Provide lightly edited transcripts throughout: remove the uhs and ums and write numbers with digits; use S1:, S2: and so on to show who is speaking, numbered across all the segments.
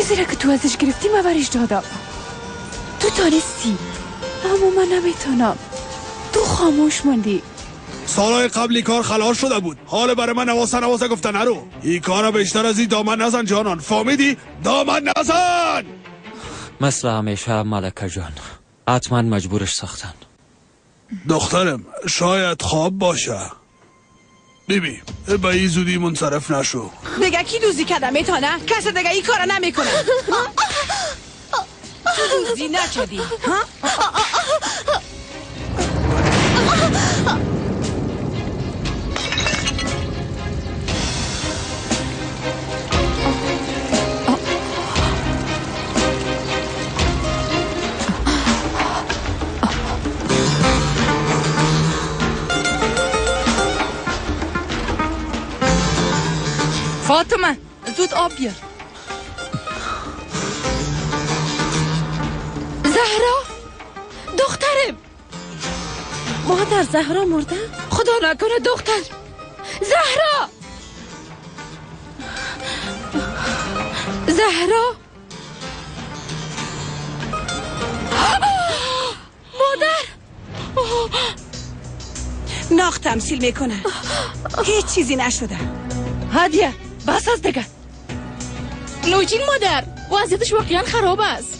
S1: چیزی را که تو ازش گرفتی من برش دادم. تو تانستی اما من نمیتونم. تو خاموش ماندی.
S2: سالهای قبلی کار خلاص شده بود. حال برای من نواسه نواسه گفته نرو. این کارا بیشتر از این دامن نزن جانان. فهمیدی؟ دامن نزن.
S3: مثل همیشه ملکه جان، حتما مجبورش ساختن.
S2: دخترم شاید خواب باشه. بیبی به این زودی منصرف نشو.
S4: دیگه کی دوزی کرده میتونه؟ کس دیگه این کارا نمیکنه. تو دوزی نکردی ها؟
S5: فاطمه زود آب بیار.
S1: زهرا دخترم.
S6: مادر زهرا مرده؟
S1: خدا نکنه دختر. زهرا زهرا مادر.
S4: ناخ تمثیل میکنه. هیچ چیزی نشده.
S5: هدیه بس از دیگه.
S7: نوجین مادر وضعیتش واقعا خراب است.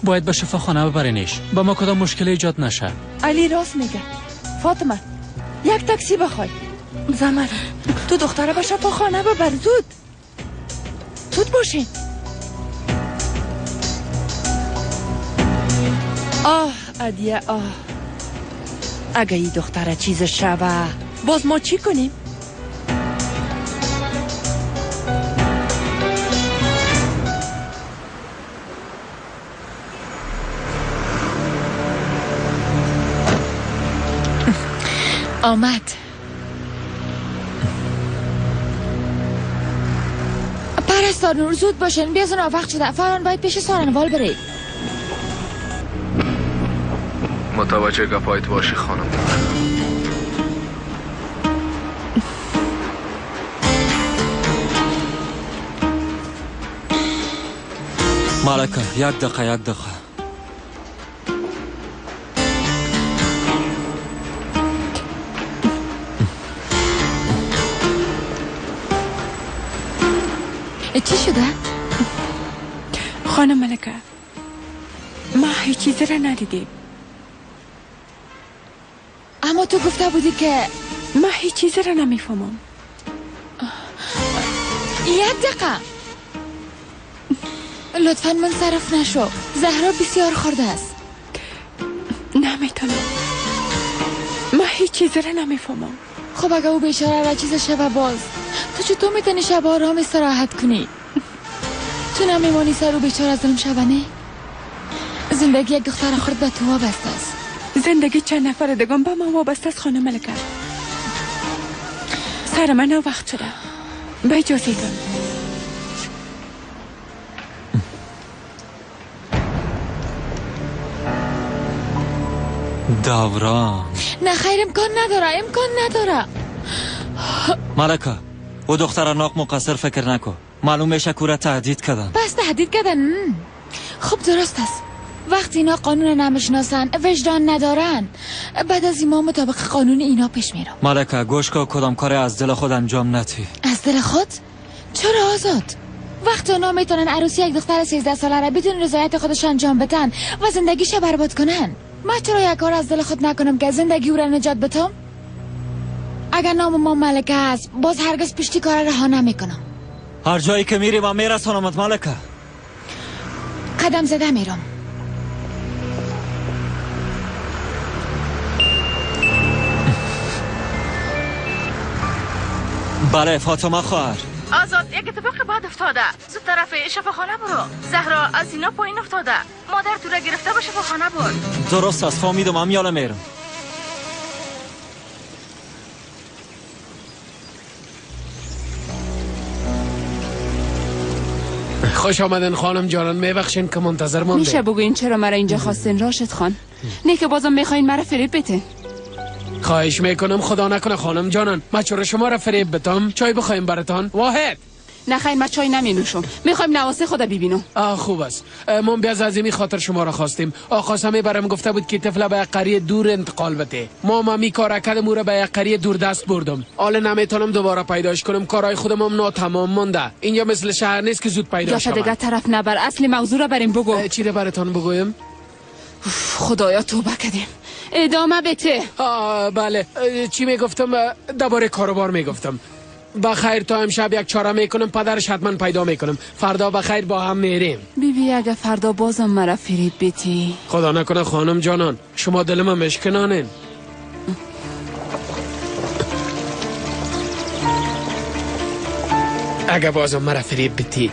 S3: باید به شفاخانه ببرینش. با ما کدام مشکل ایجاد نشه.
S1: علی راست میگه. فاطمه یک تاکسی بخوای. زمر تو دختره به شفاخانه ببر. زود زود باشین. آه ادیه آه، اگه این دختره چیز شوه باز ما چی کنیم؟
S7: آمد. پرستار نور زود باشین، بیازون وقت شده. فران باید پیش سارنوال بری.
S8: متوجه گپایت باشی خانم.
S3: ملکه یک دقیقه یک دقیقه.
S7: چی شده؟
S1: خانم ملکه ما هیچ چیزی را ندیدیم.
S7: اما تو گفته بودی که
S1: ما هیچ چیزی را نمیفهمم.
S7: یک دقیقه لطفا منصرف نشو. زهرا بسیار خورده است.
S1: نمیتونم، ما هیچ چیزی را نمیفهمم.
S7: خب اگه او بیچاره را چیز شبه باز تو چطور میتونی شب آرام استراحت کنی؟ تو نمیمانی سر او بیچاره ظلم شوه نه؟ زندگی یک دختر خرد به تو وابسته است.
S1: زندگی چند نفر دیگه به من وابسته است خانم ملکه. سر من وقت شده. به اجازه تان.
S3: دوران
S7: نه خیر، امکان نداره، امکان نداره.
S3: ملکه او دختر ناق مقصر فکر نکن. معلوم میشه که او را تهدید کردن.
S7: پس تهدید کردن؟ خب درست است. وقتی اینا قانون نمیشناسن، وجدان ندارن، بعد از ایمان مطابق قانون اینا پیش میرم.
S3: ملکه گوش کن، کدام کاری از دل خود انجام ندی.
S7: از دل خود؟ چرا آزاد؟ وقتی اونا میتونن عروسی یک دختر 13 ساله را بدون رضایت خودش انجام بدن و زندگیش برباد کنن، من چرا یک کار از دل خود نکنم که زندگی او را نجات بدم؟ اگر نام ما ملکه است، باز هرگز پشتی کار رها نمیکنم.
S3: هر جایی که میری من میرسانمت ملکه.
S7: قدم زده میرم.
S3: بله فاطمه خواهر.
S5: آزاد یک اتفاق
S9: بد افتاده. زود طرف شفاخانه برو. زهرا از اینا پایین افتاده. مادر تو را گرفته به شفاخانه برد.
S3: درست است فهمیدم، هم یالا میرم.
S10: خوش آمدن خانم جانان، میبخشین که منتظر مانده.
S11: میشه بگوین چرا مرا اینجا خواستین راشد خان؟ نه که بازم میخواین مرا فریب بتین.
S10: خواهش میکنم خدا نکنه خانم جانان، من چرا شما را فریب بتم؟ چای بخوایم براتان؟ واحد.
S11: نه خیر، من چای نمی نوشم، میخوایم نواسه خدا ببینم.
S10: خوب است. ما بیاز از این خاطر شما را خواستیم. آقا سمی برام گفته بود که طفل به قریه دور انتقال بده. ما مامی کار کردم، او را به قریه دور دست بردم. حالا نمیتونم دوباره پیداش کنم، کارهای خودم هم ناتمام مونده. اینجا مثل شهر نیست که زود پیدا شود.
S11: دیگه طرف نبر، اصل موضوع را بریم بگو.
S10: چی را براتون بگویم؟
S11: خدایا توبه کردیم. ادامه بده.
S10: بله، چی میگفتم؟ درباره کاروبار میگفتم. بخیر تا امشب یک چاره میکنم، پدرش حتما پیدا میکنم. فردا بخیر با هم میریم.
S11: بیبی اگه فردا بازم مرا فریب بیتی.
S10: خدا نکنه خانم جانان، شما دل من مشکنانین. اگه بازم مرا فریب بیتی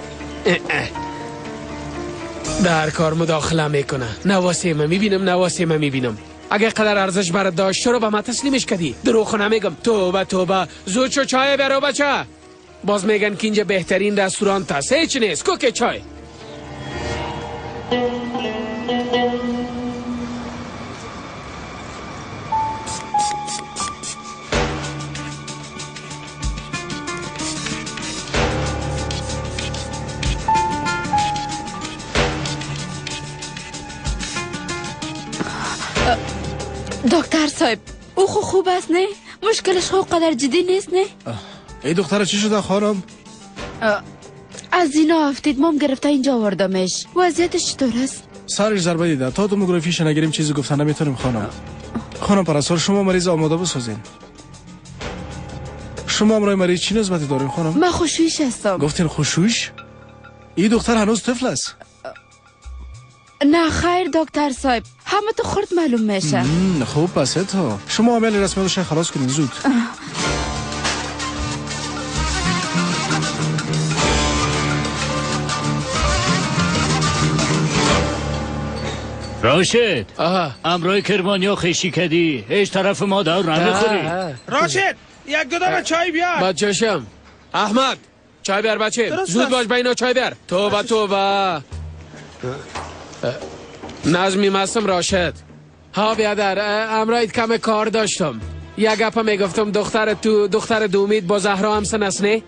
S10: در کار مداخله میکنه. نواسه من میبینم، نواسه من میبینم. اگه قدر ارزش برات داشت چرا به ما تسلیمش کردی؟ دروغ نمیگم. توبه توبه. زود شو چای برو بچه. باز میگن که اینجا بهترین رستوران هست. هیچ نیست. کوک چای.
S1: دکتر صاحب او خو خوب است نه؟ مشکلش خو قدر جدی نیست نه؟
S12: ای دختر چی شده خانم؟
S1: از اینا افتید، مام گرفته اینجا آوردمش. وضعیتش چطور است؟
S12: سرش ضربه دیده، تا توموگرافیش نگیریم چیزی گفتن نمیتونیم خانم. خانم پرستار شما مریض آماده بسازین. شما امرای مریض چی نسبتی دارین خانم؟
S1: من خوشویش هستم.
S12: گفتین خوشویش؟ این دختر هنوز طفل است.
S1: نه خیر دکتر صاحب، همه تو خورد معلوم میشه.
S12: خوب پس تو شما عمل رسمی رو خلاص کنین زود.
S13: راشد، امرای کرمانیا خشی کدی، هیچ طرف ما دار نمیخوری.
S2: راشد یک دو دم چای بیار.
S10: بچه‌شم احمد چای بیار بچه، زود باش بینا چای بیار. توبه توبه. نظمی مستم راشد. ها بیادر، امرایت کم کار داشتم. یک گپه میگفتم دختر تو دختر دومید با زهرا هم سن است نه؟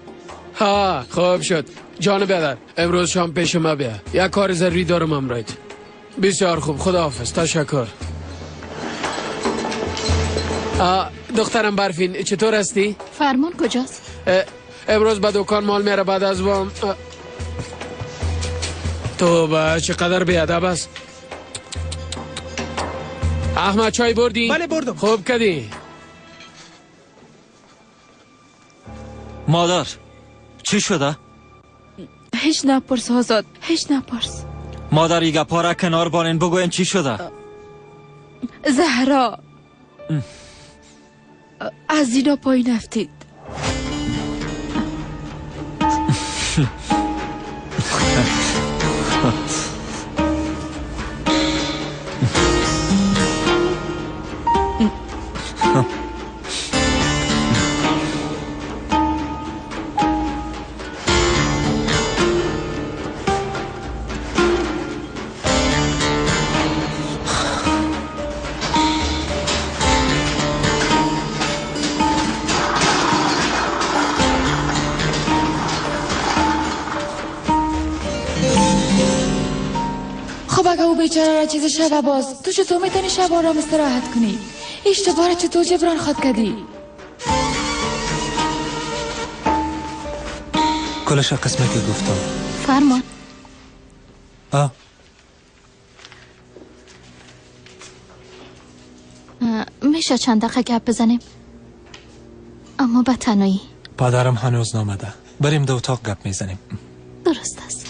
S10: ها خوب شد جان بیادر، امروز شام پیش ما بیا، یک کار ضروری دارم امرایت. بسیار خوب، خداحافظ، تشکر. دخترم برفین چطور هستی؟
S14: فرمان کجاست؟
S10: امروز به دکان مال میره بعد از وام. توبه چقدر بیادب است. احمد چای بردی؟
S2: بله بردم.
S10: خوب کدی.
S3: مادر چی شده؟
S1: هیچ نپرس آزاد، هیچ نپرس.
S3: مادر ایگه پارا کنار بانین بگوین چی شده؟
S1: زهرا از اینا پایین افتید.
S7: بیچاره را چیز شب باز تو چطور میتونی شب آرام استراحت کنی؟ اشتباه را چطور جبران خواد کردی؟
S3: کلش قسمه که گفتم.
S14: فرمان. میشه چند دقیقه گپ بزنیم؟ اما به تنهایی.
S3: پدرم هنوز نامده، بریم دو اتاق گپ میزنیم.
S14: درست است.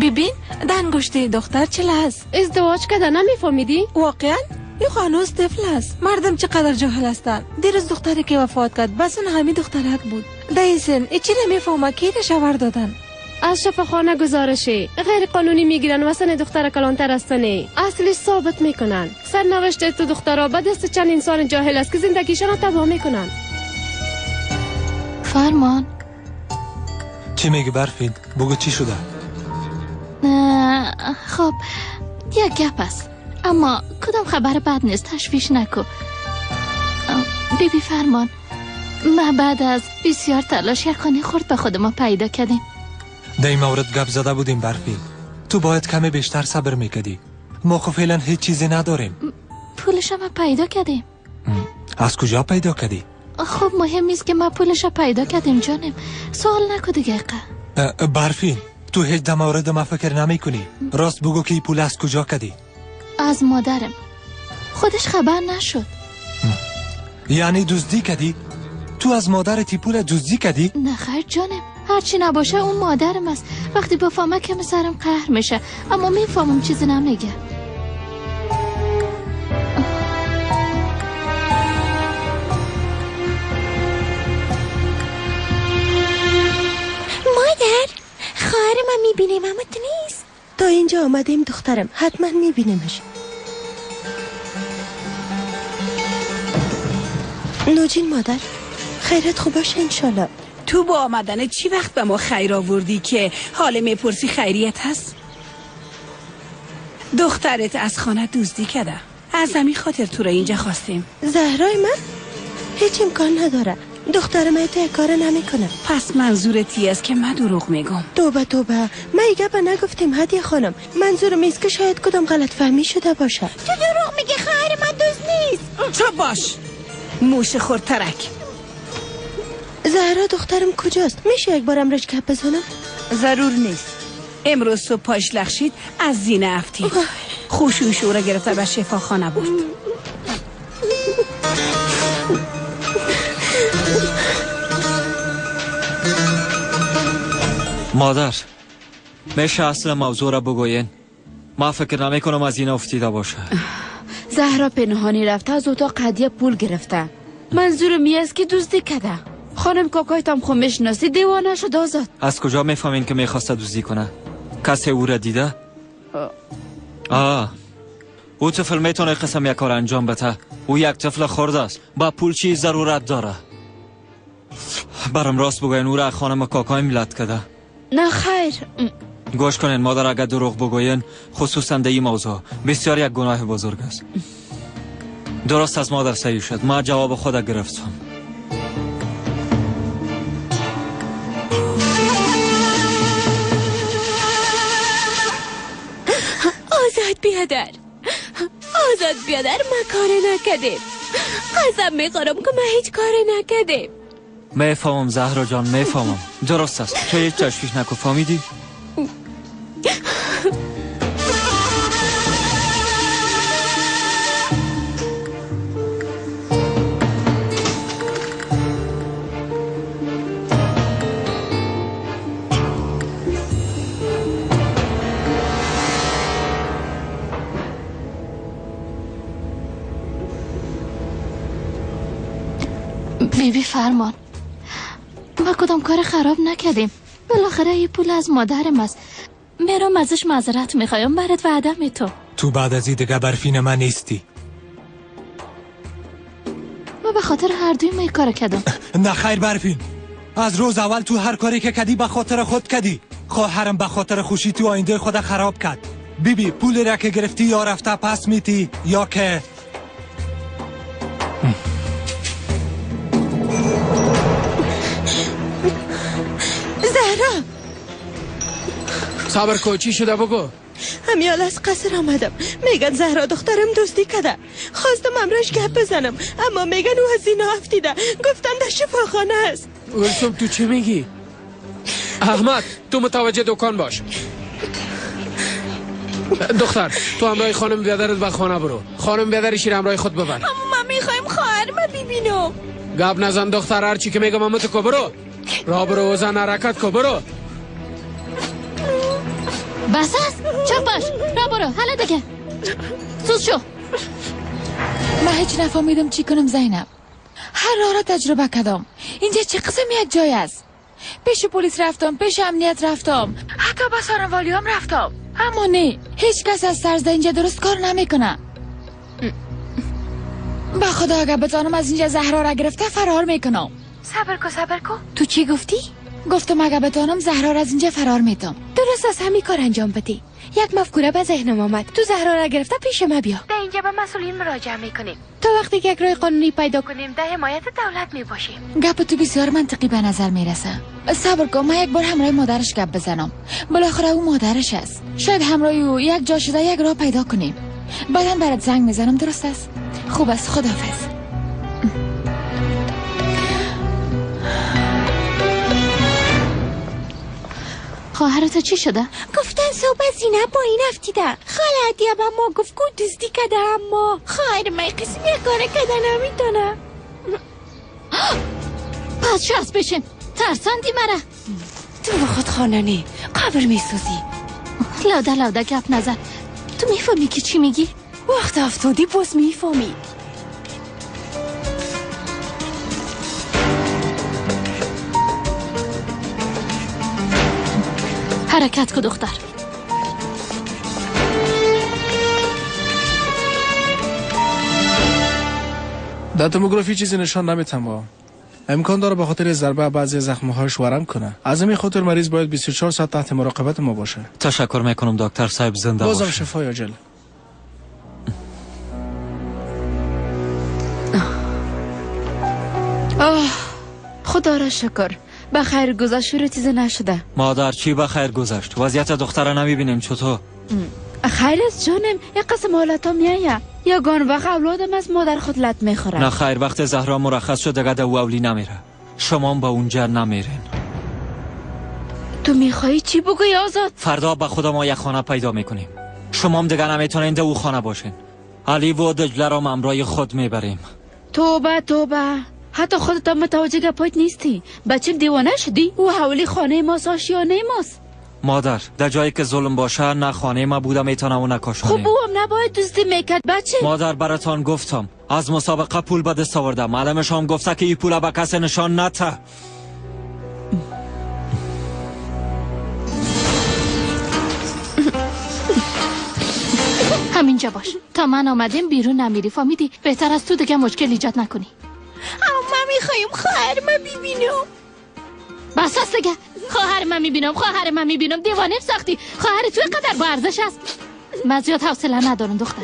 S1: ببین
S6: ده انگشت دختر چله است.
S15: ازدواج کرده نمیفهمیدی؟
S6: واقعا؟ این هنوز طفل است. مردم چقدر جاهل هستند. دیروز دختری که وفات کرد بس اون همین دخترک بود. در این سن چی نمیفهمه کی را شوهر دادن.
S15: از شفاخانه گزارشی غیر قانونی میگیرن و سن دختر کلانتر از سنه اصلش ثابت میکنن. سرنوشت تو دخترها به دست چند انسان جاهل است که زندگیشان را تباه میکنن.
S14: فرمان
S16: چی میگی برفین؟ بگو چی شده؟
S14: خب یک گپ است، اما کدام خبر بد نیست، تشویش نکو. بیبی فرمان، ما بعد از بسیار تلاش یک خانه خرد به خود ما پیدا کردیم.
S16: در این مورد گپ زده بودیم برفین. تو باید کمی بیشتر صبر میکردی. ما خب فعلا هیچ چیزی نداریم.
S14: پولش ما پیدا کردیم.
S16: از کجا پیدا کردی؟
S14: خب مهم نیست که ما پولش پیدا کردیم جانم. سوال نکو دیگه.
S16: برفین تو هیچ در مورد ما فکر نمی کنی. راست بگو که پول از کجا کردی؟
S14: از مادرم. خودش خبر نشد.
S16: یعنی دزدی کردی؟ تو از مادرت پول دزدی کردی؟
S14: نه خیر جانم، هرچی نباشه اون مادرم است. وقتی بفهمه که سرم قهر میشه، اما میفهمم چیزی نمیگه.
S17: مادر، خواهر من میبینیم اما تو نیست.
S6: تا اینجا آمدیم دخترم، حتما میبینیمش. نوجین مادر، خیرت خوب باشه انشالله.
S4: تو با آمدن چی وقت به ما خیر آوردی که حال میپرسی خیریت هست؟ دخترت از خانه دزدی کرده، از همین خاطر تو را اینجا خواستیم.
S6: زهرای من؟ هیچ امکان نداره، دختر من تو کار نمیکنه.
S4: پس منظورت ای است که من دروغ میگم؟
S6: توبه توبه، من ای گپ نگفتیم هدیه خانم. منظورم است که شاید کدام غلط فهمی شده باشه.
S17: تو دروغ میگی، خواهر من دزد نیست.
S4: چپ باش موش خورترک.
S6: زهرا دخترم کجاست؟ میشه یک بارم رش گپ بزنم؟
S1: ضرور نیست.
S4: امروز صبح پاش لخشید از زینه افتید. خوشوش او را گرفته به شفاخانه برد.
S3: مادر، میشه اصل موضوع را بگوین؟ ما فکر نمی کنم از این افتیده باشه.
S11: زهرا پنهانی رفته از اتاق هدیه پول گرفته. منظورم این است که دزدی کرده. خانم کاکایتم خو میشناسی، دیوانه شد آزاد.
S3: از کجا میفهمین که میخواسته دزدی کنه؟ کسی او را دیده؟ آه، او طفل میتونه قسم یک کار انجام بده. او یک طفل خرد است، با پول چی ضرورت داره؟ برام راست بگوین او را خانم کاکایم لط کرده؟
S11: نه خیر.
S3: گوش کنین مادر، اگر دروغ بگوین خصوصا در این موضوع بسیار یک گناه بزرگ است. درست از مادر صحیح شد، ما جواب خود گرفتم.
S17: آزاد بیادر، آزاد بیادر، ما کار نکردیم. قسم میخورم که ما هیچ کار نکردیم.
S3: میفهمم زهرا جان، میفهمم. درست است، تو هیچ تشویش نکن، فهمیدی؟
S14: بیبی فرمان، ما کدام کار خراب نکردیم. بالاخره این پول از مادرم است. میرم ازش معذرت میخوایم، برات وعده تو.
S16: تو بعد از این دیگه برفین من نیستی.
S14: ما به خاطر هر دوی ما کار کردم.
S16: نه خیر برفین، از روز اول تو هر کاری که کدی به خاطر خود کدی. خواهرم به خاطر خوشی تو آینده خود خراب کرد. بیبی پول را که گرفتی یا رفته پس میتی یا که
S6: زهرا
S10: صبر کو، چی شده بگو؟
S6: همیال از قصر آمدم، میگن زهرا دخترم دزدی کرده. خواستم امرش گپ بزنم اما میگن او از اینا افتیده. گفتن در شفاخانه است.
S10: گلسوم تو چی میگی؟ احمد تو متوجه دکان باش. دختر تو همراه خانم بیادرت به خانه برو. خانم بیادرش را همراه خود ببر.
S17: اما ما میخوایم خواهر ما ببینم.
S10: گپ نزن دختر، هر چی که میگم امو تو کو برو. را برو و زن حرکت کو برو.
S14: بس است، چپ باش، را برو، حالا دیگه سوز شو.
S7: من هیچ نفهمیدم چی کنم زینب. هر راه را تجربه کردم. اینجا چه قسم یک جای است. پیش پلیس رفتم، پیش امنیت رفتم، حتی به سارنوالی هم رفتم، اما نه، هیچ کس از سرزده اینجا درست کار نمیکنه. به خدا اگر بتانم از اینجا زهرا را گرفته فرار میکنم.
S9: صبر کو صبر کو،
S7: تو چی گفتی؟ گفتم اگر بتانم زهرا را از اینجا فرار میتم.
S9: درست از همین کار انجام بدی. یک مفکوره به ذهنم آمد. تو زهرا را گرفته پیش ما بیا. در اینجا به مسئولین مراجعه میکنیم تا وقتی که یک راه قانونی پیدا کنیم. در حمایت دولت میباشیم.
S7: گپ تو بسیار منطقی به نظر میرسه. صبر کن، من یک بار همراه مادرش گپ بزنم. بالاخره او مادرش است. شاید همراه او یک جا شده یک راه پیدا کنیم. بعدا برات زنگ میزنم. درست است؟ خوب است، خداحافظ.
S14: خواهرت چی شده؟
S17: گفتن صبح زینه پایین افتیده. خاله هدیه به ما گفت که دزدی کده، اما خواهر من قسم یک کاره کده نمیتونه.
S14: پس شست بشین، ترساندی مرا.
S17: تو به خود خانه نی، قبر میسوزی.
S14: لاده لاده گپ نزن. تو میفهمی که چی میگی؟
S17: وقت افتادی باز میفهمی.
S14: حرکت کن دختر.
S12: در توموگرافی چیزی نشان نمیتم. امکان داره به خاطر ضربه بعضی زخم‌هاش ورم کنه. از همین خاطر مریض باید 24 ساعت تحت مراقبت ما باشه.
S3: تشکر میکنم دکتر صاحب، زنده باش.
S12: بازم شفای عاجل.
S11: آه خدا را شکر، به خیر گذشت و چیزی نشده.
S3: مادر چی به خیر گذشت؟ وضعیت دختر نمیبینیم چطور؟
S11: خیر است جانم، یک قسم حالت ها میایه. یگان وقت اولادم از مادر خود لط میخوره.
S3: نه خیر، وقت زهرا مرخص شد دیگه در اولی نمیره. شما هم به اونجا نمیرین.
S11: تو میخوایی چی بگوی آزاد؟
S3: فردا به خدا ما یک خانه پیدا میکنیم. شما هم دیگه نمیتونین در او خانه باشین. علی و دجله را همراه خود میبریم.
S11: توبه توبه، حتی خودت هم متوجه گپایت نیستی. بچیم دیوانه شدی؟ او حوالی خانه ماست، آشیانه ماست.
S3: مادر، در جایی که ظلم باشه نه خانه ما بوده میتونه و نه کاشانه.
S11: خب او هم نباید دزدی میکرد بچه.
S3: مادر براتان گفتم از مسابقه پول به دست آوردم. معلمش هم گفته که این پول به کس نشان نته.
S14: همینجا باش تا من آمدیم بیرون نمیری، فهمیدی؟ بهتر از تو دیگه مشکل ایجاد نکنی.
S17: اما من میخوایم خواهر من ببینم.
S14: بس است دیگه، خواهر من میبینم، خواهر من میبینم. دیوانه ساختی. خواهر تو قدر با ارزش است. من زیاد حوصله ندارم دختر.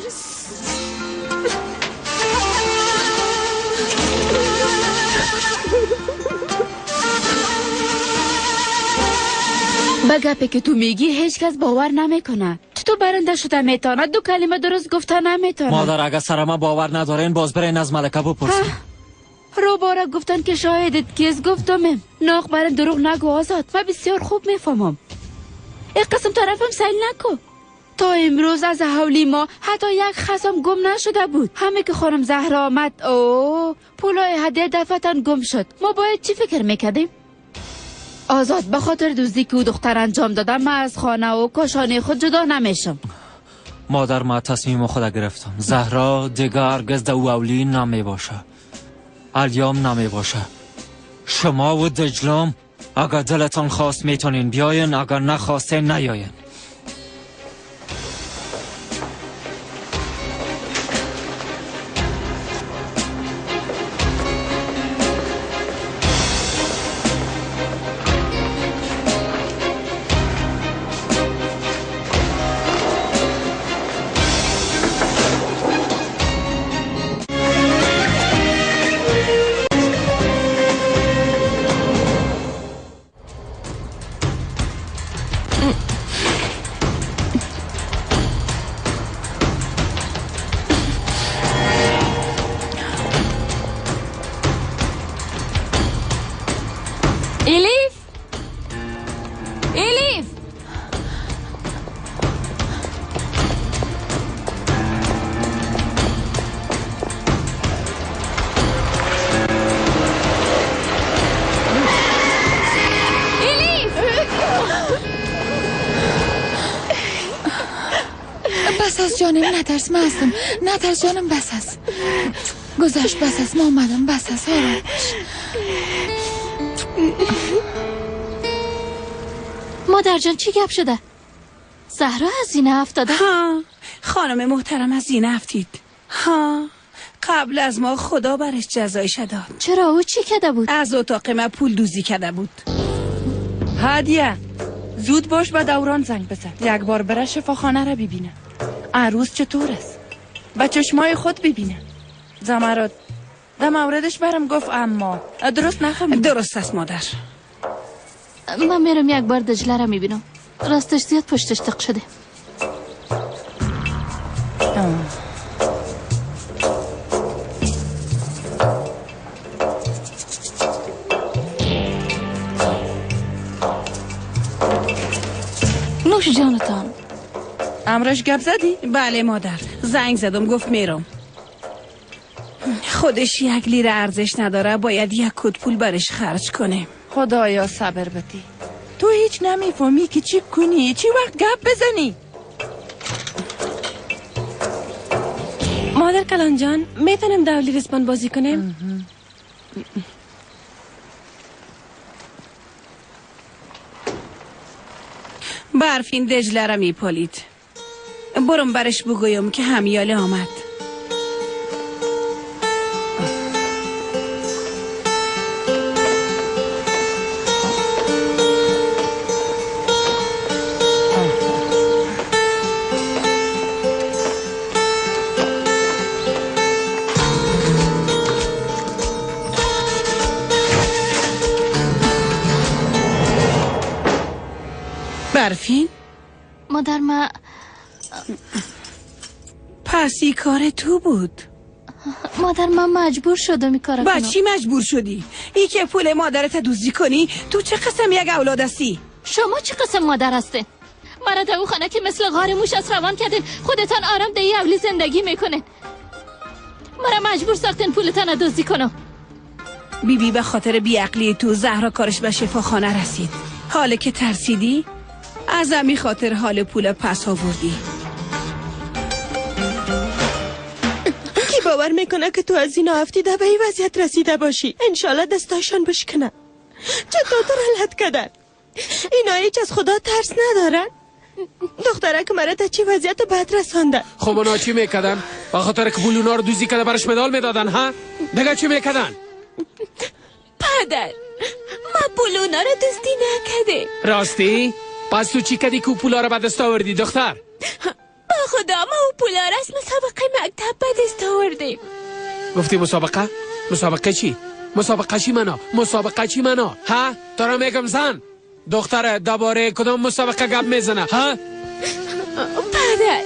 S11: به گپی که تو میگی هیچ کس باور نمیکنه. تو برنده شده میتونه، دو کلمه درست گفته نمیتونه.
S3: مادر اگه سر ما باور ندارین باز برین از ملکه بپرسین.
S11: رو باره گفتن که شاهدت کیز، گفتم ناق برم دروغ نگو آزاد. من بسیار خوب میفهمم. یک قسم طرفم سیل نکو. تا امروز از حولی ما حتی یک خصم گم نشده بود. همه که خانم زهرا آمد، اوه پولای هدیه دفعتاً گم شد. ما باید چی فکر میکردیم؟ آزاد به خاطر دزدی که او دختر انجام دادم من از خانه و کاشانه خود جدا نمیشم.
S3: مادر ما تصمیم خود گرفتم. زهرا دیگر هرگز در اولی نمی باشه. الیام نمی باشه. شما و دجلام اگر دلتان خواست میتونین بیاین، اگر نخواستین نیاین.
S7: بس از جانم، نترس، من هستم. نترس جانم، بس است. گذشت، بس است، ما آمدم، بس است، آرام باش.
S14: مادر جان چی گپ شده؟ زهرا از زینه افتاده؟
S4: ها خانم محترم از زینه افتید. ها قبل از ما خدا برش جزایش داد.
S14: چرا او چی کرده بود؟
S4: از اتاق ما پول دوزی کرده بود.
S1: هدیه زود باش به دوران زنگ بزن، یک بار بره شفاخانه را ببینه عروس چطور است، به چشمای خود ببینه. زمرد در موردش برم گفت اما درست نفهمیدم.
S4: درست است مادر.
S14: من میرم یک بار دجله را میبینم، راستش زیاد پشتش تق شده. نوش جانتان.
S1: امرش گپ زدی؟
S4: بله مادر، زنگ زدم گفت میرم. خودش 1 لیره ارزش نداره، باید 1 کد پول برش خرج کنه.
S1: خدایا صبر بدی. تو هیچ نمیفهمی که چی کنی، چی وقت گپ بزنی.
S15: مادر کلان جان، میتونم دولی رسپان بازی کنیم؟
S4: برفین دجله را میپالید. برم برش بگویم که همیاله آمد. برفین؟
S14: مادر ما
S4: پس این کار تو بود.
S14: مادر من مجبور شدم این کار کنم. با
S4: چی مجبور شدی؟ ای که پول مادرت دزدی کنی؟ تو چه قسم یک اولاد هستی؟
S14: شما چه قسم مادر هستین؟ مرا در او خانه که مثل غار موش از روان کردین، خودتان آرام در اولی زندگی میکنین. مرا مجبور ساختین پولتان دزدی کنم.
S4: بیبی به خاطر بیعقلی تو زهرا کارش به شفاخانه رسید. حالا که ترسیدی از همی خاطر حال پول پس آوردی.
S6: کی باور میکنه که تو از این افتیده به این وضعیت رسیده باشی؟ انشالله دستاشان بشکنه. چطور تو را لط کردن؟ اینا هیچ از خدا ترس ندارن. دخترک مرا تا چی وضعیت بد رسانده.
S10: خب اونا چی میکردن؟ با خاطر که پول اونا رو دزدی کرده برش مدال میدادن ها؟ دیگه چی میکردن؟
S17: پدر ما پول اونا رو دزدی نکردیم.
S10: راستی؟ پس تو چی کردی که پولا رو به دست آوردی دختر؟
S17: با خدا ما او پولا رو از مسابقه مکتب به دست آوردیم.
S10: گفتی مسابقه؟ مسابقه چی؟ مسابقه چی منا؟ مسابقه چی منا؟ ها؟ تو رو میگم زن دختر درباره کدام مسابقه گپ میزنه ها؟
S17: پدر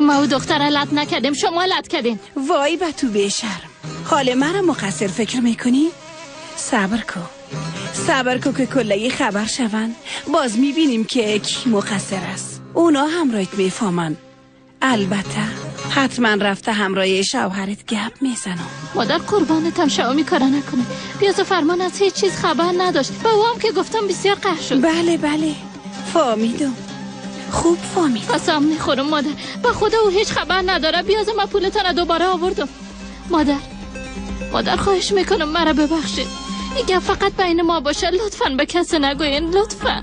S14: ما او دختر لط نکردیم، شما لط کردین.
S4: وای به تو بیشرم، حال مرا مقصر فکر میکنی؟ صبر کو، صبر کو که کلهی خبر شون، باز میبینیم که کی مقصر است. اونا همراهت میفهمن. البته حتما رفته همراه شوهرت گپ میزنم.
S14: مادر قربانتم شوامی کارا نکنه. بیاز فرمان از هیچ چیز خبر نداشت. با او هم که گفتم بسیار قهر شد.
S4: بله بله فهمیدم، خوب فهمیدم.
S14: قسم میخورم مادر، با خدا او هیچ خبر نداره. بیاز ما پولتان دوباره آوردم. مادر، مادر خواهش میکنم مرا ببخشید. این گپ فقط بین ما باشه، لطفاً به کسی نگوین، لطفاً.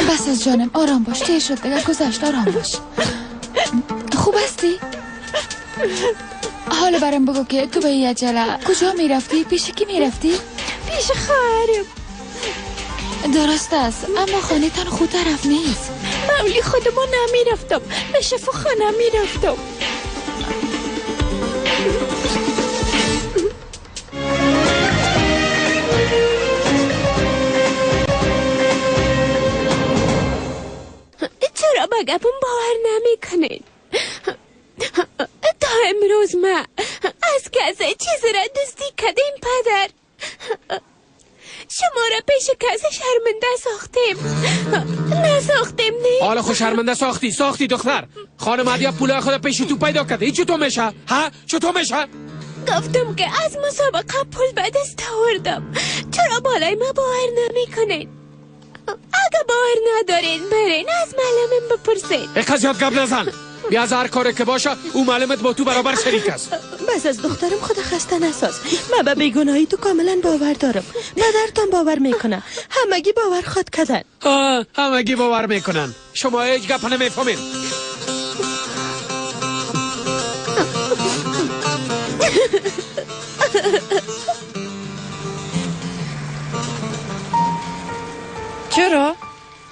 S7: بس از جانم، آرام باش، تیر شد دیگه، گذشت، آرام باش. خوب هستی؟ حالا برام بگو که تو به این عجله کجا میرفتی؟ پیش کی میرفتی؟
S17: پیش خواهرم.
S7: درست است، اما خانه تان خود طرف نیست.
S17: مولی خودمون نمیرفتم، به شفاخانه میرفتم. چرا به گپم باور نمیکنین؟ امروز ما از کسی چیزی را دزدی کردیم پدر. شما را پیش کسی شرمنده ساختیم. نساختیم نه.
S10: حالا خود شرمنده ساختی دختر. خانم هدیه پول خود پیش تو پیدا کرده. این چطور میشه؟ ها؟ چطور میشه؟
S17: گفتم که از مسابقه پول به دست آوردم. چرا بالای ما باور نمیکنین؟ اگه باور ندارین برین از معلمم بپرسین.
S10: یک زیاد گپ نزن. بیا از هر کاری که باشه او معلمت با تو برابر شریک است.
S6: بس از دخترم خود خسته نساز. من به بیگناهی تو کاملا باور دارم. پدرتان باور میکنه. همگی باور خود کردن.
S10: همگی باور میکنن. شما هیچ گپ نمیفهمین.
S1: چرا؟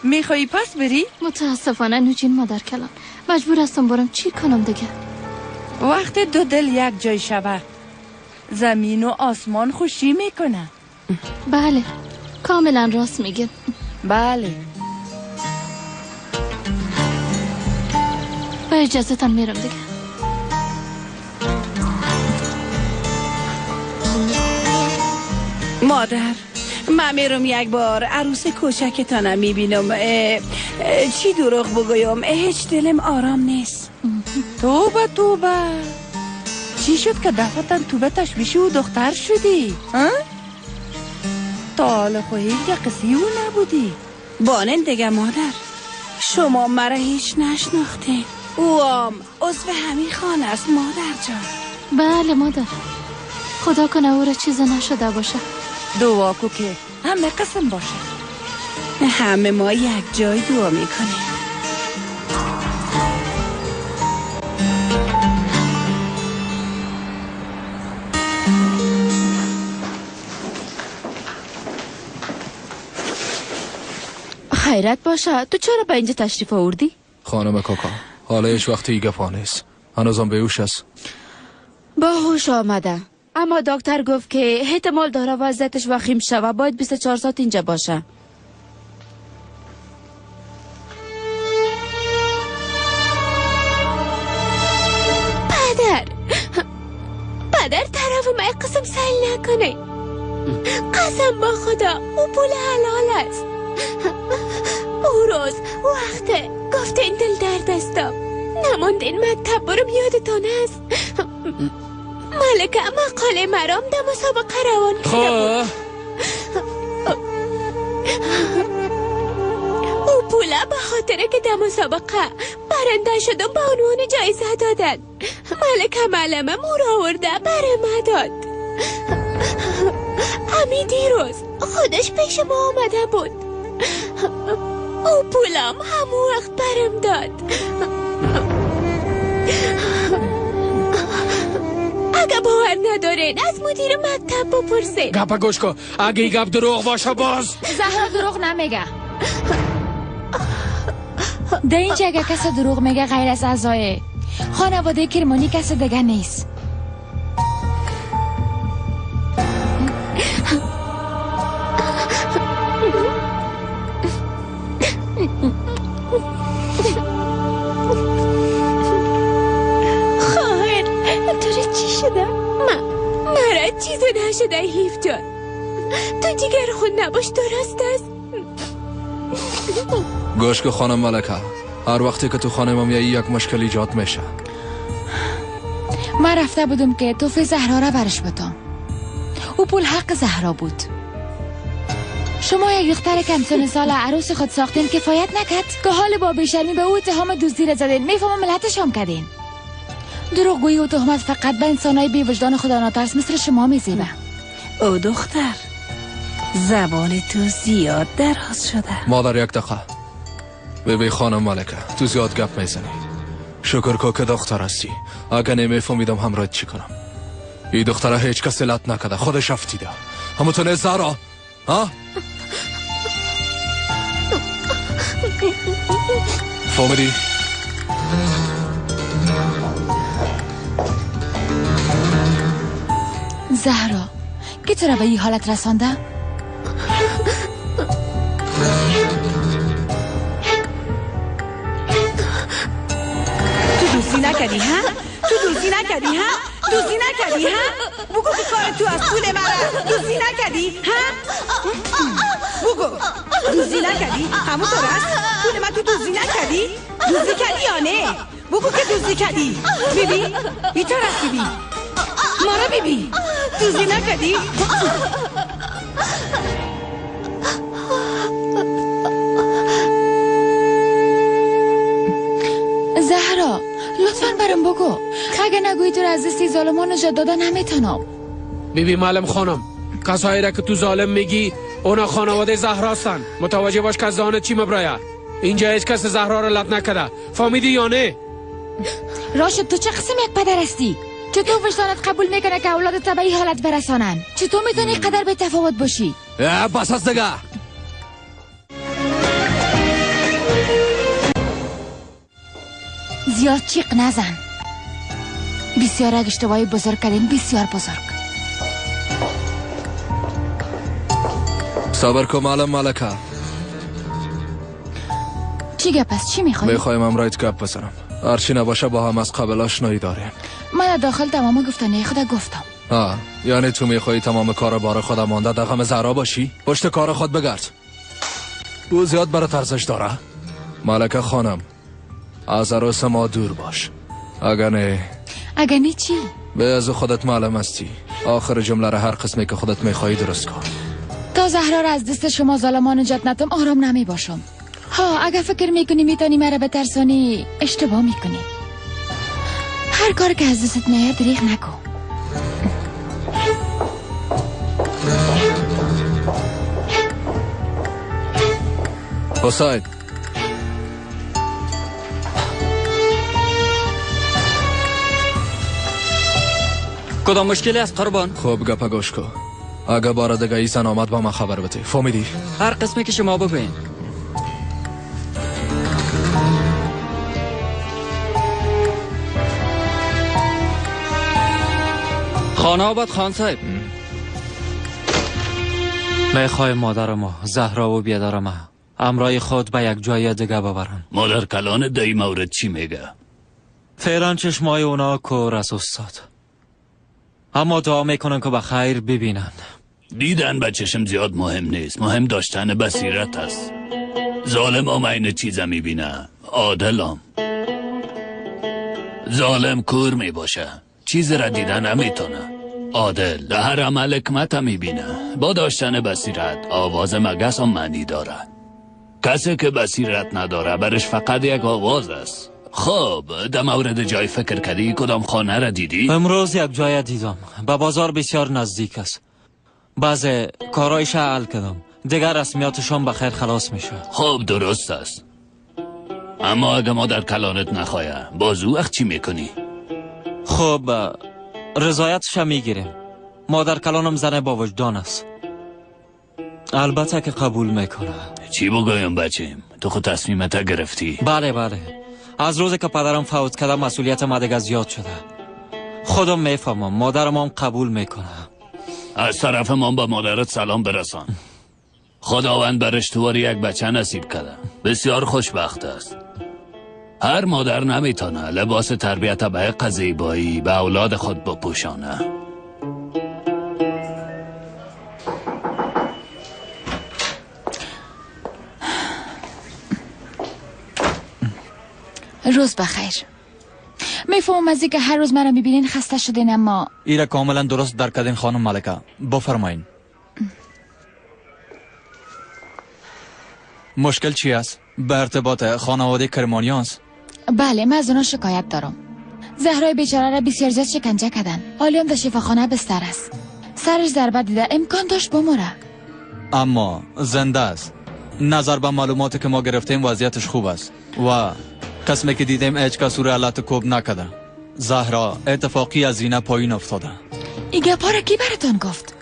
S1: میخوایی پس بری؟
S14: متاسفانه نوجین مادر کلان مجبور هستم برم. چی کنم دیگه؟
S1: وقت دو دل یک جای شوه زمین و آسمان خوشی میکنه.
S14: بله کاملا راست میگه.
S1: بله
S14: با اجازهتان میرم دیگه.
S4: مادر من میرم یک بار عروس کوچکتانم میبینم. چی دروغ بگویم هیچ دلم آرام نیست.
S1: توبه توبه، چی شد که دفعتا توبه تشویشی و دختر شدی؟ تا حالا خو هیچ قصی او نبودی.
S4: بانن دیگه مادر، شما مرا هیچ نشناخته. او هم عضو همین خانه است مادر جان.
S14: بله مادر، خدا کنه او را چیز نشده باشه.
S1: دعا کو که همه قسم باشه.
S4: همه ما یک جای دعا میکنیم.
S11: خیرت باشه، تو چرا به اینجا تشریف آوردی؟
S8: خانم کاکا حالا هیچ وقتی ای گپا نیست، هنوزم بیهوش است.
S11: با هوش آمده، اما دکتر گفت که احتمال داره وضعیتش وخیم شوه، باید 24 ساعت اینجا باشه.
S17: پدر پدر طرف ما قسم سیل نکنه. قسم با خدا او پول حلال است. او روز وقت گفت این دل درد استم نماند این مکتب برم یادتان است. ملکه مقاله مرام در مسابقه روان کرده بود. او پوله به خاطر که در مسابقه برنده شدم به عنوان جایزه دادن. ملکه معلمه مور آورده برای ما داد. امی دیروز خودش پیش ما آمده بود. او پولم همون وقت برم داد. اگه باور ندارین از مدیر مکتب بپرسین.
S10: گپ گوش کن، اگه گپ دروغ باشه باز.
S7: زهرا دروغ نمیگه. در اینجا اگه کس دروغ میگه غیر از اعضای خانواده کرمانی کس دیگه نیست.
S17: خواهر تو را چی شده؟ مرا چیزی نشده حیف جان. تو جگر خود نباش درست است.
S8: گوش که خانم ملکه، هر وقتی که تو خانه ما میایی یک مشکل ایجاد میشه.
S7: من رفته بودم که توفه زهرا را برش بدم. او پول حق زهرا بود. شما یک دختر کم سن سال عروس خود ساختین کفایت نکرد که حال با بیشرمی به او اتهام دزدی را زدین. میفهمم ملتش هم کردین. دروغگویی و تهمت فقط به انسانای بی وجدان خدا ناترس مثل شما میزیبه.
S4: او دختر زبان تو زیاد دراز شده.
S8: مادر یک دقیقه. ببی خانم ملکه تو زیاد گپ میزنی. شکر کو که دختر هستی. اگه نمیفهمیدم همراه چی کنم. این دختره هیچ کس لط نکرده، خودش افتیده. همونطور زهرا ها؟ فهمیدی؟
S7: زهرا کی تو را به این حالت رسانده؟
S4: تو دوستی نکردی ها؟ تو دزدی نکردی ها؟ دزدی نکردی ها؟ بگو که کار تو از پول مرا دزدی نکردی ها؟ بگو دزدی نکردی؟ همون طور است؟ پول من تو دزدی نکردی؟ دزدی کردی یا نه؟ بگو که دزدی کردی. بیبی بیتر است. بیبی مارا بیبی دزدی نکردی؟
S7: زهرا لطفاً برام بگو، اگه نگویی تو را از دست ظالمان نجات دادن نمیتونم.
S10: بیبی معلم خانم، کسایی را که تو ظالم میگی اونا خانواده زهرا هستن. متوجه باش که از دهانت چی مبرایه. اینجا هیچ کس زهرا را لط نکرده، فهمیدی یا نه؟
S7: راشد تو چه قسم یک پدر هستی؟ چطور وجدانت قبول میکنه که اولادت به این حالت برسانن؟ چطور میتونی قدر به تفاوت باشی؟
S8: بس از دیگه.
S7: زیاد چیق نزن. بسیار یک اشتباهی بزرگ کردین، بسیار بزرگ.
S8: صبر کن معلم ملکه.
S7: چی گپ است؟ چی میخوایی؟
S8: میخوایم امرایت گپ بزنم. هرچی نباشه با هم از قبل آشنایی داریم.
S7: من داخل تمام گفتنی خود گفتم.
S8: یعنی تو میخوایی تمام کار بار خودم مانده در غم زهرا باشی؟ پشت کار خود بگرد. او زیاد برات ارزش داره. ملکه خانم از عروس ما دور باش. اگر نه،
S7: اگر نه چی؟
S8: به از خودت معلم هستی. آخر جمله را هر قسمی که خودت میخوایی درست کن.
S7: تا زهرا را از دست شما ظالمان نجات ندم آرام نمی باشم. ها اگر فکر میکنی میتونی مرا بترسانی اشتباه میکنی. هر کار که از دستت میاد دریغ نکن.
S8: حسین
S3: کدام مشکلی است قربان؟
S8: خب گپ گوش کن. اگه بار دیگه ای زن آمد با من خبر بده. فهمیدی؟
S3: هر قسمی که شما بگوین. خانه آباد خان صاحب. میخوای مادر ما زهرا و بیادر ما امرای خود به یک جای دیگه ببرن.
S13: مادر کلان در این مورد چی میگه؟
S3: فعلا چشمای اونا کور است استاد، اما دعا میکنن که به خیر ببینن.
S13: دیدن به چشم زیاد مهم نیست، مهم داشتن بصیرت است. ظالم هم این چیزا میبینه، عادل هم. ظالم کور میباشه، چیز را دیدن نمیتونه. عادل در هر عمل حکمت میبینه. با داشتن بصیرت آواز مگس هم معنی داره. کسی که بصیرت نداره برش فقط یک آواز است. خب در مورد جای فکر کردی؟ کدام خانه را دیدی؟
S3: امروز یک جای دیدم، به بازار بسیار نزدیک است. بعض کارایش حل کردم، دیگر رسمیاتشان به خیر خلاص میشه.
S13: خب درست است، اما اگه مادر کلانت نخواه باز او وقت چی میکنی؟
S3: خب رضایتش میگیریم. مادر کلانم زن با وجدان است، البته که قبول میکنه.
S13: چی بگویم بچیم، تو خود تصمیمت گرفتی؟
S3: بله بله، از روزی که پدرم فوت کرده مسئولیت ما دیگه زیاد شده. خودم میفهمم، مادرم هم قبول میکنه.
S13: از طرف ما با مادرت سلام برسان. خداوند برش تواری یک بچه نصیب کرده، بسیار خوشبخت است. هر مادر نمیتونه لباس تربیت به زیبایی به اولاد خود بپوشانه.
S7: روز بخیر. میفهمم از اینکه هر روز مرا میبینین خسته شدین، اما
S18: ایره کاملا درست درک کردین خانم ملکه. بفرمایین. مشکل چی است؟ به ارتباط خانواده کرمانیان است؟
S7: بله، من از اونا شکایت دارم. زهرای بیچاره را بسیار زیاد شکنجه کردن. حالی هم در شفاخانه بستر است. سرش ضربه دیده، امکان داشت بمره،
S18: اما زنده است. نظر به معلوماتی که ما گرفتیم وضعیتش خوب است و قسمی که دیدیم هیچ کس او را لت کوب نکرده. زهرا اتفاقی از زینه پایین افتاده.
S7: این گپا را کی براتان گفت؟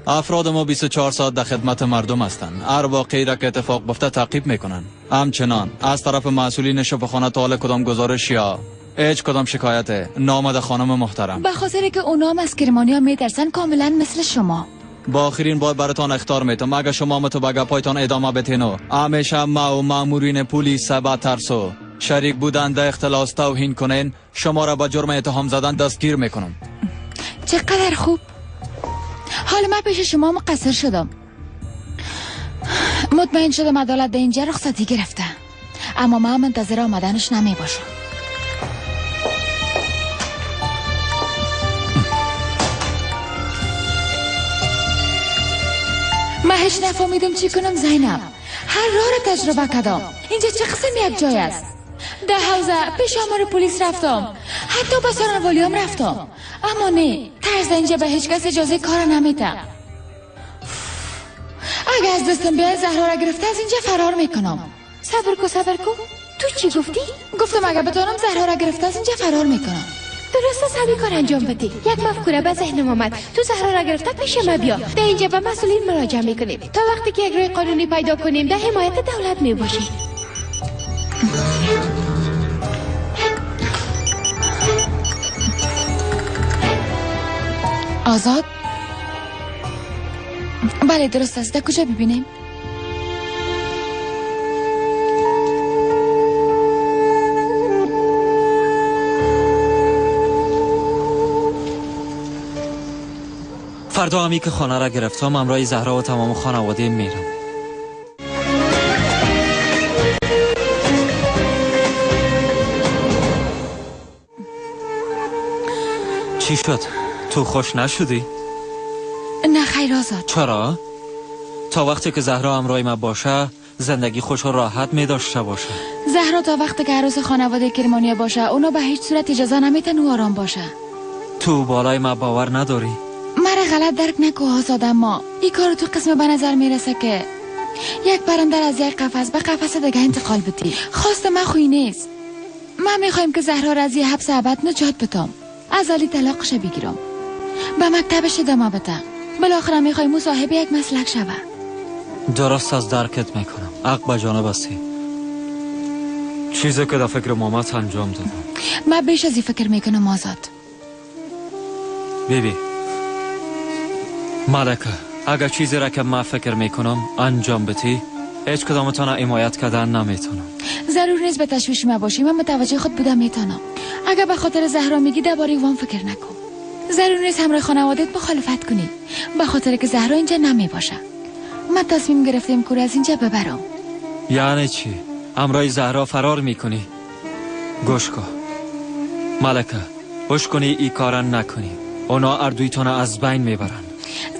S18: افراد ما 24 ساعت در خدمت مردم هستند. هر واقعی را که اتفاق بیفته تعقیب میکنن. همچنان از طرف مسئولین شفاخانه تا حال کدام گزارش یا هیچ کدام شکایت نامده خانم محترم.
S7: به خاطر که اونا هم از کرمانیا میترسن، کاملا مثل شما.
S18: با آخرین بار براتان اخطار میتم، اگه شما متو به گپایتان ادامه بتینو همیشه ما و مامورین پلیس به ترسو شریک بودن در اختلاس توهین کنین، شما را با جرم اتهام زدن دستگیر میکنم.
S7: چقدر خوب. حال من پیش شما مقصر شدم. مطمئن شدم عدالت در اینجا رخصتی گرفته، اما من منتظر آمدنش نمی باشم. من هیچ نفهمیدم چی کنم زینب. هر راه را تجربه کردم. اینجا چه قسم یک جای است. در حوزه پیش آمار پلیس رفتم، حتی به سارنوالیام رفتم، اما نه، ترس اینجا به هیچ کس اجازه کار نمیده. اگه از دستم بیای زهرا را گرفته از اینجا فرار میکنم. صبر کو صبر کو، تو چی گفتی؟ گفتم اگه بتونم زهرا را گرفته از اینجا فرار میکنم.
S9: درست است، همین کار انجام بدی. یک مفکوره به ذهنم آمد. تو زهرا را گرفته پیش ما بیا. در اینجا به مسئولین مراجعه میکنیم تا وقتی که یک راه قانونی پیدا کنیم در حمایت دولت میباشیم.
S7: آزاد؟ بله درست است. در کجا ببینیم؟
S3: فردا همی که خانه را گرفتم همراه زهرا و تمام خانواده میرم. چی شد؟ تو خوش نشدی؟
S7: نه خیر آزاد.
S3: چرا؟ تا وقتی که زهرا همراه ما باشه زندگی خوش و راحت می داشته باشه.
S7: زهرا تا وقتی که عروس خانواده کرمانیا باشه اونا به هیچ صورت اجازه نمیتن او آرام باشه.
S3: تو بالای ما باور نداری؟
S7: مرا غلط درک نکو آزاد، اما این کارو تو قسم به نظر میرسه که یک پرنده از یک قفس به قفس دیگه انتقال بدی. خواست من خوی نیست. من میخوایم که زهرا را از یه حبس ابد نجات بدم، از علی طلاقش بگیرم، به مکتبش ادامه بده. بالاخره میخوایم او صاحب یک مسلک شوه.
S3: درست از درکت میکنم. عقل به جانب هستی. چیزی که در فکر مامت انجام دادم.
S7: من بیش از این فکر میکنم آزاد.
S3: بیبی ملکه، اگر چیزی را که من فکر میکنم انجام بدی هیچ کدامتان حمایت کردن نمیتونم.
S7: ضرور نیست به تشویش ما باشی. من متوجه خود بودم میتونم. اگر به خاطر زهرا میگی درباره وام فکر نکن. ضرور نیست همراه خانوادت مخالفت کنی به خاطر که زهرا اینجا نمی باشه. من تصمیم گرفتیم که از اینجا ببرم.
S3: یعنی چی؟ همراه زهرا فرار میکنی؟ گوش کن ملکه، گوش کنی ای کارا نکنی. اونا اردویتان از بین میبرن.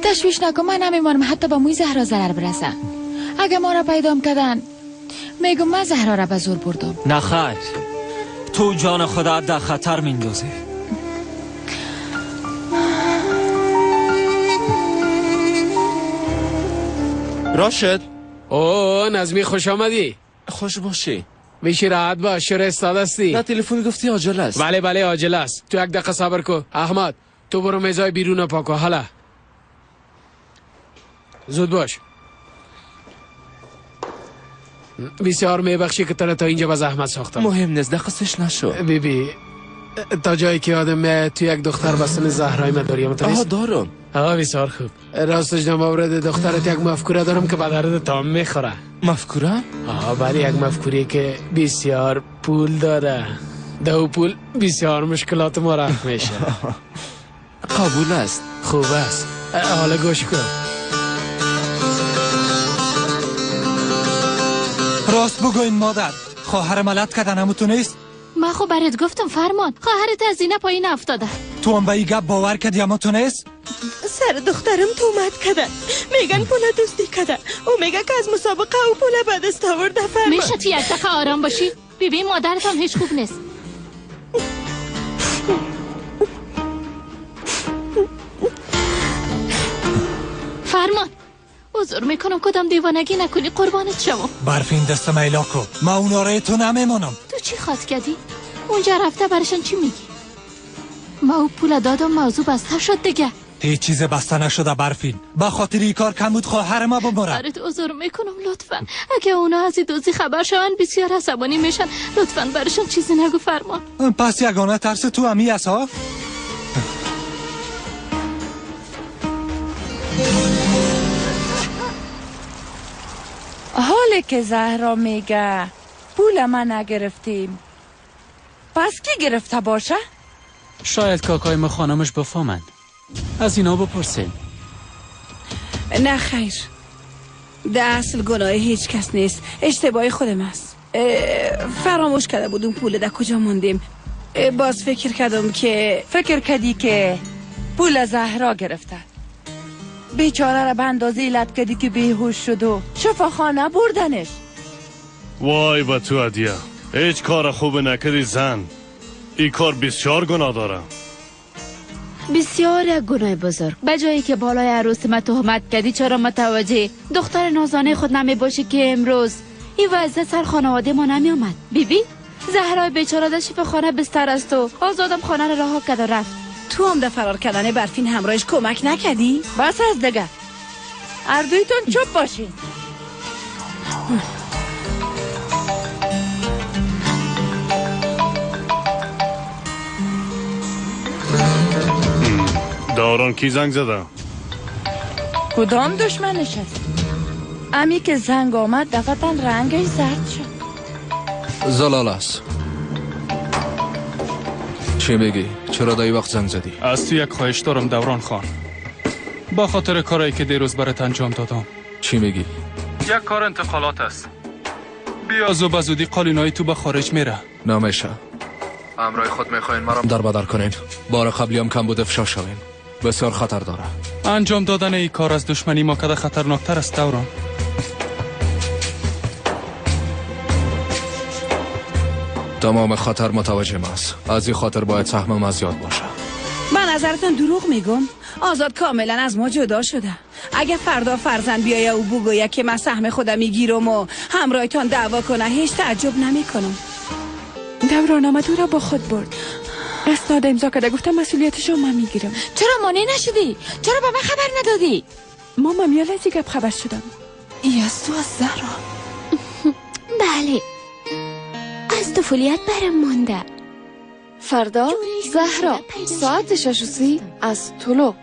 S7: تشویش نکن، من نمیمانم حتی به موی زهرا ضرر برسه. اگه ما را پیدام کردن میگم من زهرا را به زور بردم.
S3: نه خیر، تو جان خدا در خطر میندازی.
S19: راشد.
S10: او نظمی خوش آمدی.
S19: خوش باشی.
S10: میشی راحت باش. چرا استاد هستی؟
S19: نه تلفن گفتی عاجل است.
S10: بله بله عاجل است. تو یک دقیقه صبر کو. احمد تو برو میزای بیرون پاکو. حالا زود باش. بسیار میبخشی که تو تا اینجا به زحمت ساختم.
S19: مهم نیست، دقیقش نشو.
S10: بیبی تا جایی که یادم تو یک دختر به سن زهرای ما داری.
S19: آها دارم.
S10: آها بسیار خوب. راستش در مورد دخترت یک مفکوره دارم که به درد تام میخوره.
S19: مفکوره؟
S10: آها بله، یک مفکوره که بسیار پول داره. دو پول بسیار مشکلات ما رفع میشه.
S19: قبول است.
S10: خوب است. حالا گوش کن.
S16: راست بگوین مادر، خواهر ملت کردن همو تو نیست؟
S14: من خب برات گفتم فرمان، خواهرت از اینه پایین افتاده.
S16: تو هم به این گپ باور کردی اما تو نیست؟
S6: سر دخترم تومت کرده، میگن پول دزدی کرده. او میگه که از مسابقه او پول به دست آورده. فرمان
S14: میشه تو یک دقیقه آرام باشی؟ ببین مادرت هم هیچ خوب نیست. فرمان عذر میکنم کدام دیوانگی نکنی، قربانت شما.
S16: برفین دست میلا کو، ما اونا را تو نمیمانم.
S14: تو چی خواد کردی؟ اونجا رفته برشان چی میگی؟ ما او پول دادم، موضوع بسته شد دیگه.
S16: هیچ چیز بسته نشده برفین، به خاطر این کار کم بود خواهر ما بمره.
S14: برات عذر میکنم لطفا، اگه اونا از این دوزی خبر شون بسیار عصبانی میشن. لطفا برشان چیزی نگو فرمان.
S16: پس یگانه ترس تو همی است ها؟
S1: حاله که زهرا میگه پول ما نگرفتیم، پس کی گرفته باشه؟
S20: شاید کاکای ما خانمش بفهمند. از اینا بپرسیم.
S4: نه خیر، در اصل گناه هیچ کس نیست، اشتباه خودم است. فراموش کرده بودم پول در کجا موندیم. باز فکر کردم که
S1: فکر کردی که پول زهرا گرفته. بیچاره را به اندازه لط کردی که بیهوش شد و شفاخانه بردنش.
S21: وای به تو هدیه، هیچ کار خوب نکردی زن. این کار بسیار گناه داره،
S11: بسیار یک گناه بزرگ. به جایی که بالای عروس ما تهمت کردی، چرا متوجه دختر نازانه خود نمی باشی که امروز این وضعیت سر خانواده ما نمی آمد؟ بیبی زهرای بیچاره در شفاخانه بستر است و آزادم خانه را رها کرد و رفت.
S4: تو هم در فرار کردن برفین همراهش کمک نکردی؟
S1: بس از دیگه، هر دویتون چوب باشین.
S21: دوران کی زنگ زده؟
S1: کدام دشمنش است؟ امی که زنگ آمد دفعتا رنگش زرد شد.
S8: زلال است. چی میگی؟ چرا دایی وقت زنگ زدی؟
S22: از تو یک خواهش دارم دوران خان، با خاطر کارایی که دیروز برات انجام دادم.
S8: چی میگی؟
S22: یک کار انتقالات است. بیا زو به زودی قالینای تو به خارج میره.
S8: نمیشه. امرای خود میخواین مرا در بدر کنین. بار قبلی هم کم بود افشا شویم. بسیار خطر داره.
S22: انجام دادن این کار از دشمنی ما کده خطرناکتر است دوران.
S8: تمام خطر متوجه ماست. از این خاطر باید سهم ما زیاد باشه.
S4: من نظرتون دروغ میگم؟ آزاد کاملا از ما جدا شده. اگه فردا فرزند بیایه و بگویه که من سهم خودم میگیرم و همراهتان دعوا کنه، هیچ تعجب نمیکنم.
S1: دوران آمد او را با خود برد. اسناد امضا کرده، گفتم مسئولیتش رو من میگیرم.
S7: چرا مانع نشدی؟ چرا به من خبر ندادی؟
S1: ماما میال از گپ خبر شدم.
S7: ای از تو از زهرا.
S17: بله، از طفولیت برم مانده.
S23: فردا زهرا ساعت 6:30 از طلوع.